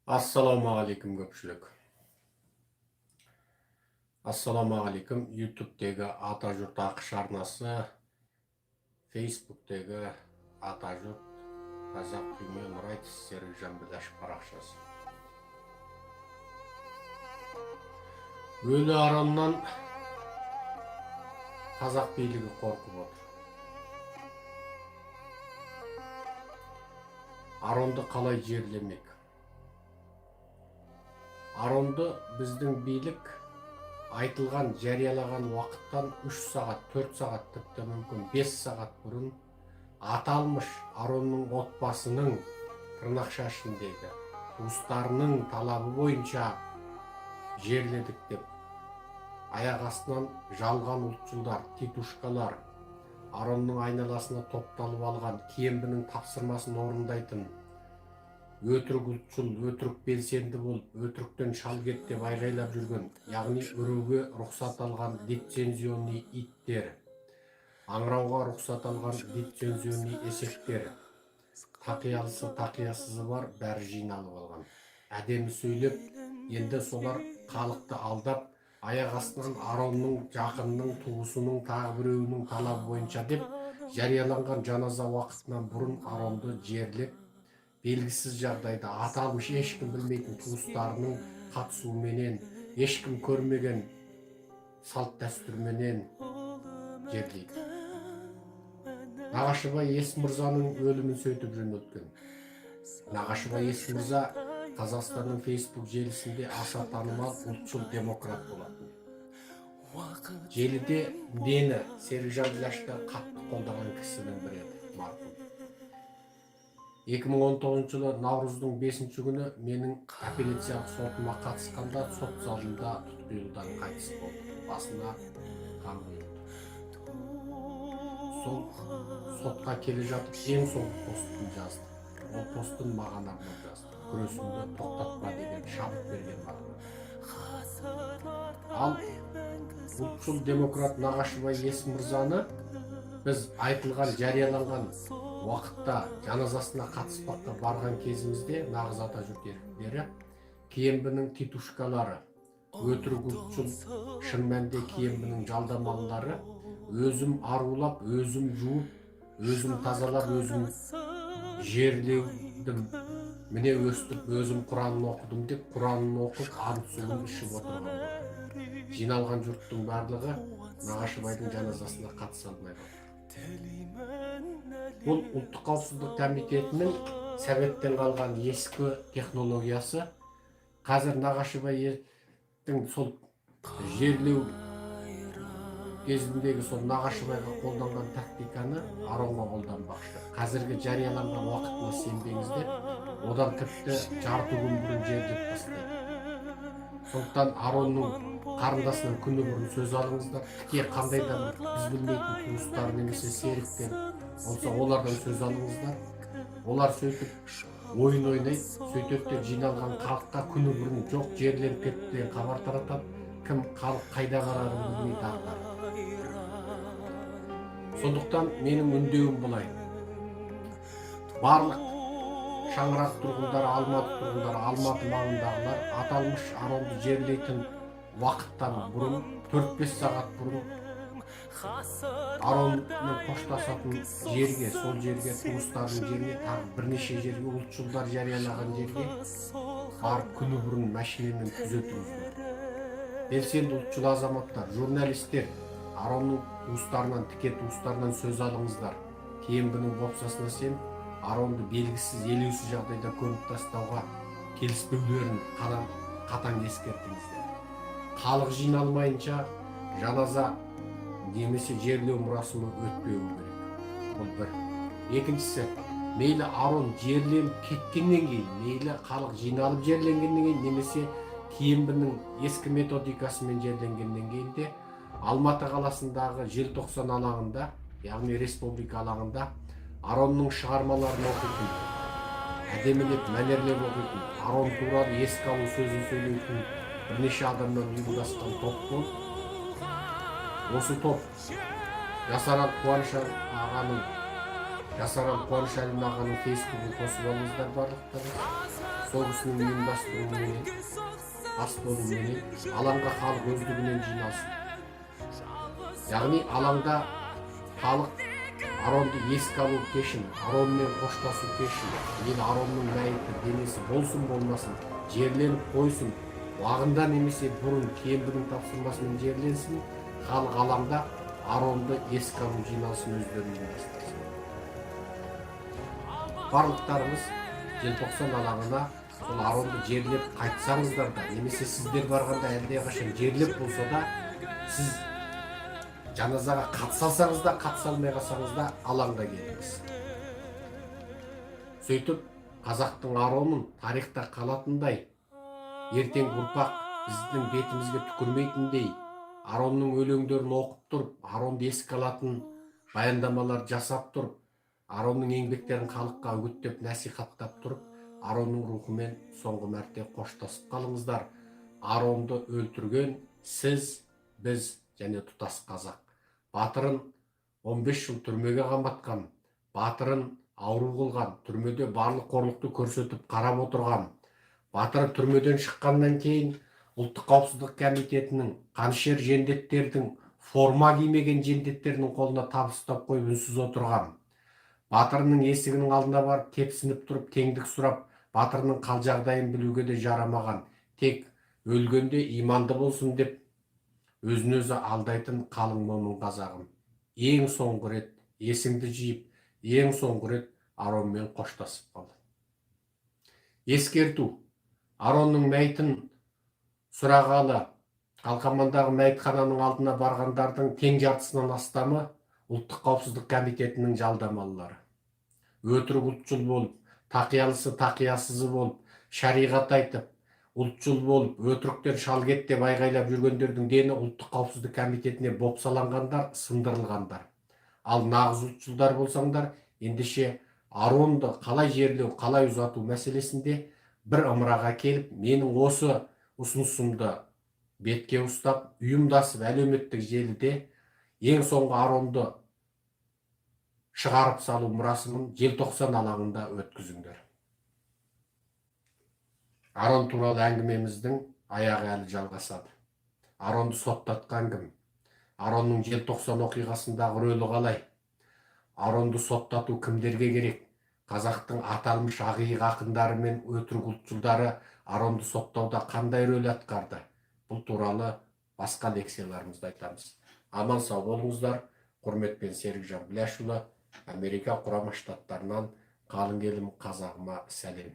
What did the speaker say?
Ассалаумағалейкум, көпшілік! Ассалаумағалейкум, Ютубтегі Атажұрт АҚШ арнасы, Фейсбуктегі Атажұрт Қазақ Human Rights Серікжан Біләш парақшасы. Өлі Ароннан қазақ билігі қорқып отыр. Аронды қалай жерлемек? Аронды біздің билік айтылған, жариялаған уақыттан 3 сағат, 4 сағат, тіпті мүмкін 5 сағат бұрын аталмыш Аронның отбасының, тырнақша ішіндегі туыстарының талабы бойынша жерледік деп аяқ астынан жалған ұлтшылдар, титушкалар, Аронның айналасына топталып алған, Кембінің тапсырмасын орындайтын өтірік ұлтшыл, өтірік белсенді болып, өтіріктен шал кет деп айғайлап жүрген, яғни үруге рұқсат алған лицензионный иттер, аңырауға рұқсат алған лицензионный есектер, тақиялысы, тақиясызы бар, бәрі жиналып алған. Әдемі сөйлеп, енді солар халықты алдап, аяқ астынан Аронның жақынының, туысының, тағы біреуінің талабы бойынша деп жарияланған жаназа уақытынан бұрын Аронды жерлеп, белгісіз жағдайда аталмыш ешкім білмейтін туыстарының қатысуыменен, ешкім көрмеген салт дәстүрменен жерлейді. Нағашыбай Есмырзаның өлімін сөйтіп жөнелткен. Нағашыбай Есмырза Қазақстанның Фейсбук желісінде аса танымал ұлтшыл демократ болатын. Желіде мені, Серікжан Біләшті қатты қолдаған кісінің бірі еді марқұм. 2019 жылы наурыздың 5 күні менің апелляциялық сотыма қатысқанда сот залында тұтқиылдан қайтыс болды, басына қан құйылды. Сол сотқа келе жатып ең соңғы постын жазды. Ол постын маған арнап жазды, күресімді тоқтатпа деген шабыт берген маған. Ал ұлтшыл демократ Нағашыбай Есмырзаны біз айтылған, жарияланған уақытта жаназасына қатыспаққа барған кезімізде нағыз атажұрт еріктілері, Кембінің титушкалары, өтірік ұлтшыл, шын мәнінде Кембінің жалдамалылары, өзім арулап, өзім жуып, өзім тазалап, өзім жерледім, міне, өстіп өзім құранын оқыдым деп, құранын оқып, ант суын ішіп отырған болды. Жиналған жұрттың барлығы Нағашыбайдың жаназасына қатыса алмай қалды. Бұл ұлттық қауіпсіздік комитетінің советтен қалған ескі технологиясы. Қазір Нағашыбайдың сол жерлеу кезіндегі сол Нағашыбайға қолданған тактиканы Аронға қолданбақшы. Қазіргі жарияланған уақытына сенбеңіздер, одан тіпті жарты күн бұрын жерлеп тастайды. Сондықтан Аронның қарындасынан күні бұрын сөз алыңыздар. Тіке қандай да бір біз білмейтін туыстары немесе серіктер болса, олардан сөз алыңыздар. Олар сөйтіп ойын ойнайды, сөйтеді де жиналған халыққа күні бұрын жоқ, жерленіп кетті деген хабар таратады. Кім, халық қайда барарын білмей дағдарады. Сондықтан менің үндеуім былай: барлық шаңырақ тұрғындары, Алматы тұрғындары, Алматы маңындағылар аталмыш Аронды жерлейтін уақыттан бұрын 4-5 сағат бұрын Аронмен қоштасатын жерге, сол жерге, туыстарының жеріне, тағы бірнеше жерге, ұлтшылдар жариялаған жерге барып, күні бұрын машинамен күзетіңіздер. Белсенді ұлтшыл азаматтар, журналистер, Аронның туыстарынан, тіке туыстарынан сөз алыңыздар. Кембінің бопсасына сеніп, Аронды белгісіз, елеусіз жағдайда көміп тастауға келіспеулерін қатаң ескертіңіздер. Халық жиналмайынша жаназа немесе жерлеу мұрасымы өтпеуі керек. Бұл бір. Екіншісі, мейлі Арон жерленіп кеткеннен кейін, мейлі халық жиналып жерленгеннен кейін немесе Кембінің ескі методикасымен жерленгеннен кейін де Алматы қаласындағы Желтоқсан алаңында, яғни Республика алаңында Аронның шығармаларын оқитын, әдемілеп, мәнерлеп оқитын, Арон туралы еске алу сөзін сөйлейтін бірнеше адамнан ұйымдасқан топ болып, осы топ Жасарал Қуаныш ағаның, Жасарал Қуанышәлин ағаның Фейсбугін қосып алыңыздар барлықтарыңыз. Сол кісінің ұйымдастыруыменен, бас болуыменен алаңға халық өздігінен жиналсын. Яғни алаңда халық Аронды еске алу кешін, Аронмен қоштасу кешін, мейлі Аронның мәйіті, денесі болсын болмасын, жерленіп қойсын, уағында немесе бұрын кембінің тапсырмасымен жерленсін, халық алаңда Аронды еске алу жиналысын өздері ұйымдастырсын. Барлықтарыңыз Желтоқсан алаңына сол Аронды жерлеп қайтсаңыздар да, немесе сіздер барғанда әлдеқашан жерлеп болса да, сіз жаназаға қатыса алсаңыз да, қатыса алмай қалсаңыз да, алаңда келіңіз. Сөйтіп қазақтың Аронын тарихта қалатындай, ертеңгі ұрпақ біздің бетімізге түкірмейтіндей, Аронның өлеңдерін оқып тұрып, Аронды еске алатын баяндамалар жасап тұрып, Аронның еңбектерін халыққа үгіттеп, насихаттап тұрып, Аронның рухымен соңғы мәрте қоштасып қалыңыздар. Аронды өлтірген сіз, біз және тұтас қазақ. Батырын 15 жыл түрмеге қаматқан, батырын ауру қылған, түрмеде барлық қорлықты көрсетіп қарап отырған, батыры түрмеден шыққаннан кейін Ұлттық қауіпсіздік комитетінің қанішер жендеттердің, форма кимеген жендеттердің қолына табыстап қойып, үнсіз отырған, батырының есігінің алдына барып тепсініп тұрып, теңдік сұрап, батырының қал жағдайын білуге де жарамаған, тек өлгенде иманды болсын деп өзін өзі алдайтын қалың момын қазағым, ең соңғы рет есіңді жиып, ең соңғы рет Аронмен қоштасып қал. Ескерту: Аронның мәйітін сұрағалы Қалқамандағы мәйітхананың алдына барғандардың тең жартысынан астамы Ұлттық қауіпсіздік комитетінің жалдамалылары. Өтірік ұлтшыл болып, тақиялысы тақиясызы болып, шариғат айтып, ұлтшыл болып, өтіріктен шал кет деп айғайлап жүргендердің дені Ұлттық қауіпсіздік комитетіне бопсаланғандар, сындырылғандар. Ал нағыз ұлтшылдар болсаңдар, ендеше Аронды қалай жерлеу, қалай ұзату мәселесінде бір ымыраға келіп, менің осы ұсынысымды бетке ұстап, ұйымдасып, әлеуметтік желіде ең соңғы Аронды шығарып салу мұрасымын Желтоқсан алаңында өткізіңдер. Арон туралы әңгімеміздің аяғы әлі жалғасады. Аронды соттатқан кім? Аронның Желтоқсан оқиғасындағы рөлі қалай? Аронды соттату кімдерге керек? Қазақтың аталмыш ақиық ақындары мен өтірік ұлтшылдары Аронды соттауда қандай рөл атқарды? Бұл туралы басқа лекцияларымызда айтамыз. Аман сау болыңыздар. Құрметпен, Серікжан Біләшұлы, Америка Құрама Штаттарынан. Қалың елім, қазағыма сәлем.